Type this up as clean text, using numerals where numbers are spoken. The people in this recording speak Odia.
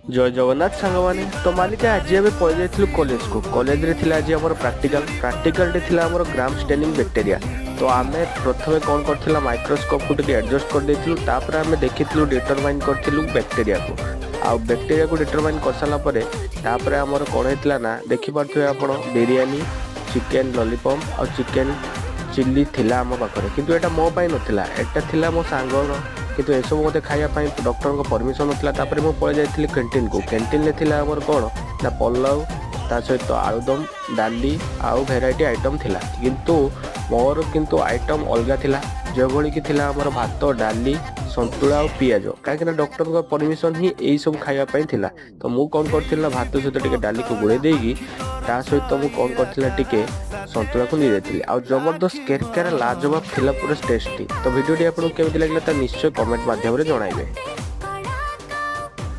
ଜୟ ଜଗନ୍ନାଥ ସାଙ୍ଗମାନେ। ତ ମାଲିକା, ଆଜି ଆମେ ପଳେଇ ଯାଇଥିଲୁ କଲେଜକୁ। କଲେଜରେ ଥିଲା ଆଜି ଆମର ପ୍ରାକ୍ଟିକାଲ। ପ୍ରାକ୍ଟିକାଲଟି ଥିଲା ଆମର ଗ୍ରାମ ଷ୍ଟେନିଂ ବ୍ୟାକ୍ଟେରିଆ। ତ ଆମେ ପ୍ରଥମେ କ'ଣ କରିଥିଲା, ମାଇକ୍ରୋସ୍କୋପକୁ ଟିକେ ଆଡ଼ଜଷ୍ଟ କରିଦେଇଥିଲୁ। ତାପରେ ଆମେ ଦେଖିଥିଲୁ, ଡିଟରମାଇନ୍ କରିଥିଲୁ ବ୍ୟାକ୍ଟେରିଆକୁ। ଆଉ ବ୍ୟାକ୍ଟେରିଆକୁ ଡିଟରମାଇନ୍ କରିସାରିଲା ପରେ ତାପରେ ଆମର କ'ଣ ହେଇଥିଲା ନା, ଦେଖିପାରୁଥିବେ ଆପଣ, ବିରିୟାନୀ, ଚିକେନ୍ ଲଲିପପ୍ ଆଉ ଚିକେନ୍ ଚିଲି ଥିଲା ଆମ ପାଖରେ। କିନ୍ତୁ ଏଇଟା ମୋ ପାଇଁ ନଥିଲା, ଏଇଟା ଥିଲା ମୋ ସାଙ୍ଗର। କିନ୍ତୁ ଏସବୁ ମୋତେ ଖାଇବା ପାଇଁ ଡକ୍ଟରଙ୍କ ପରମିସନ୍ ନଥିଲା। ତାପରେ ମୁଁ ପଳେଇ ଯାଇଥିଲି କ୍ୟାଣ୍ଟିନ୍କୁ। କ୍ୟାଣ୍ଟିନ୍ରେ ଥିଲା ଆମର କ'ଣ ନା ପଲାଉ, ତା ସହିତ ଆଳୁଦମ, ଡାଲି ଆଉ ଭେରାଇଟି ଆଇଟମ୍ ଥିଲା। କିନ୍ତୁ ମୋର କିନ୍ତୁ ଆଇଟମ୍ ଅଲଗା ଥିଲା, ଯେଭଳି କି ଥିଲା ଆମର ଭାତ, ଡାଲି, ସନ୍ତୁଳା ଆଉ ପିଆଜ। କାହିଁକିନା ଡକ୍ଟରଙ୍କ ପରମିସନ୍ ହିଁ ଏଇସବୁ ଖାଇବା ପାଇଁ ଥିଲା। ତ ମୁଁ କ'ଣ କରିଥିଲି ନା, ଭାତ ସହିତ ଟିକେ ଡାଲିକୁ ଗୋଳେଇ ଦେଇକି ତା ସହିତ ମୁଁ କ'ଣ କରିଥିଲି ନା, ଟିକେ ସନ୍ତୁଳାକୁ ନେଇଯାଇଥିଲି। ଆଉ ଜବରଦସ୍ତ, କେରକେରା, ଲାଜବାବ ଥିଲା, ପୁରା ଟେଷ୍ଟି। ତ ଭିଡ଼ିଓଟି ଆପଣଙ୍କୁ କେମିତି ଲାଗିଲା, ତା ନିଶ୍ଚୟ କମେଣ୍ଟ ମାଧ୍ୟମରେ ଜଣାଇବେ।